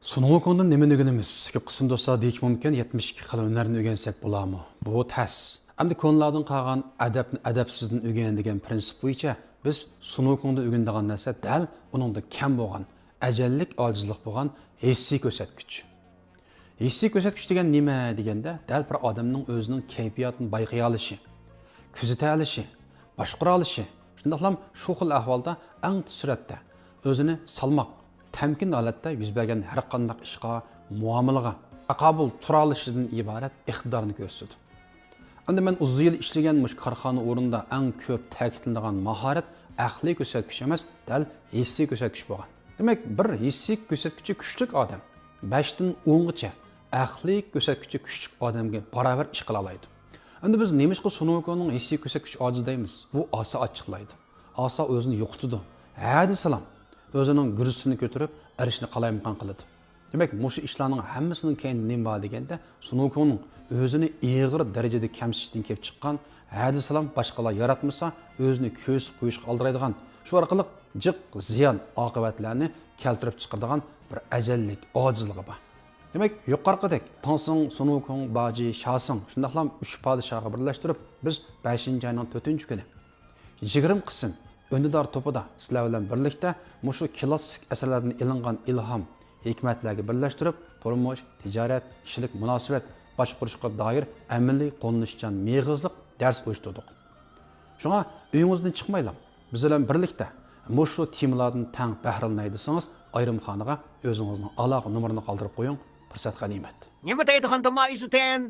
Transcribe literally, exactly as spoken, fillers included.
سۇن ۋۇكۇڭدىن نېمىنى ئۆگىنىمىز؟ كۆپ قىسىم دوستلار دېيىشى مۇمكىن، يەتمىش ئىككى خىل ھۈنەرنى ئۆگەنسەك بولامۇ؟ بۇ تەس. ئەمدى كونىلاردىن قالغان ئەدەپنى ئەدەپسىزدىن ئۆگەن دېگەن پرىنسىپ بويىچە بىز سۇن ۋۇكۇڭدىن ئۆگىنىدىغان نەرسە دەل ئۇنىڭدا كەم بولغان، ئەجەللىك ئاجىزلىق بولغان ھېسسىي كۆرسەتكۈچ. ھېسسىي كۆرسەتكۈچ دېگەن نېمە دېگەندە، دەل بىر ئادەمنىڭ ئۆزىنىڭ كەيپىياتىنى بايقىيالىشى، كۆزىتەلىشى، باشقۇرالىشى، شۇنداقلا شۇ خىل ئەھۋالدا ئەڭ تېز سۈرئەتتە ئۆزىنى سالماق، تەمكىن ھالەتتە يۈز بەرگەن ھەر قانداق ئىشقا، مۇئامىلىگە تاقابىل تۇرالىشىدىن ئىبارەت ئىقتىدارنى كۆرسىتىدۇ. ئەمدى مەن ئۇزۇن يىل ئىشلىگەن مۇشۇ كارخانا ئورنىدا ئەڭ كۆپ تەكىتلىنىدىغان ماھارەت ئەقلىي كۆرسەتكۈچ ئەمەس، دەل ھېسسىي كۆرسەتكۈچ بولغان. دېمەك، بىر ھېسسىي كۆرسەتكۈچى كۈچلۈك ئادەم بەشتىن ئونغىچە ئەقلىي كۆرسەتكۈچى كۈچلۈك ئادەمگە باراۋەر ئىش قىلالايدۇ. ئەمدى بىز نېمىشقا سۇن ۋۇكۇڭنىڭ ھېسسىي كۆرسەتكۈچى ئاجىز دەيمىز؟ ئۇ ئاسا ئاچچىقلايدۇ. ئاسا ئۆزىنى يوقىتىدۇ. ھە دېسىلام، ئۆزىنىڭ گۈرزىسىنى كۆتۈرۈپ، ئەرشنى قالايمىقان قىلىدۇ. دېمەك، مۇشۇ ئىشلارنىڭ ھەممىسىنىڭ كەينىدە نېمە بار دېگەندە، سۇن ۋۇكۇڭنىڭ ئۆزىنى ئېغىر دەرىجىدە كەمسىتىشتىن كېلىپ چىققان، ھە دېسىلام، باشقىلار ياراتمىسا، ئۆزىنى كۆسۈپ قويۇشقا ئالدىرايدىغان، شۇ ئارقىلىق جىق زىيان ئاقىۋەتلەرنى كەلتۈرۈپ چىقىرىدىغان بىر ئەجەللىك ئاجىزلىقى بار. دېمەك، يۇقىرىقىدەك تاڭسىڭ، سۇن ۋۇكۇڭ، باجى، شاسىڭ، شۇنداقلا ئۈچ پادىشاھغا بىرلەشتۈرۈپ، بىز بەشىنچى ئاينىڭ تۆتىنچى كۈنى يىگىرمە قىسىم ئۈندىدار توپىدا سىلەر بىلەن بىرلىكتە مۇشۇ كلاسسىك ئەسەرلەردىن ئېلىنغان ئىلھام، ھېكمەتلەرگە بىرلەشتۈرۈپ، تۇرمۇش، تىجارەت، كىشىلىك مۇناسىۋەت باشقۇرۇشقا دائىر ئەمەلىي قوللىنىشچان مېغىزلىق دەرس ئۇيۇشتۇردۇق. شۇڭا ئۆيىڭىزدىن چىقمايلا، بىز بىلەن بىرلىكتە مۇشۇ تېمىلاردىن تەڭ بەھرىلىنەي دېسىڭىز، ئايرىمخانىغا ئۆزىڭىزنىڭ ئالاقە نومۇرىنى قالدۇرۇپ قويۇڭ، پۇرسەت غەنىيمەت. نېمە دەيدىغاندىما ئىزىتەن؟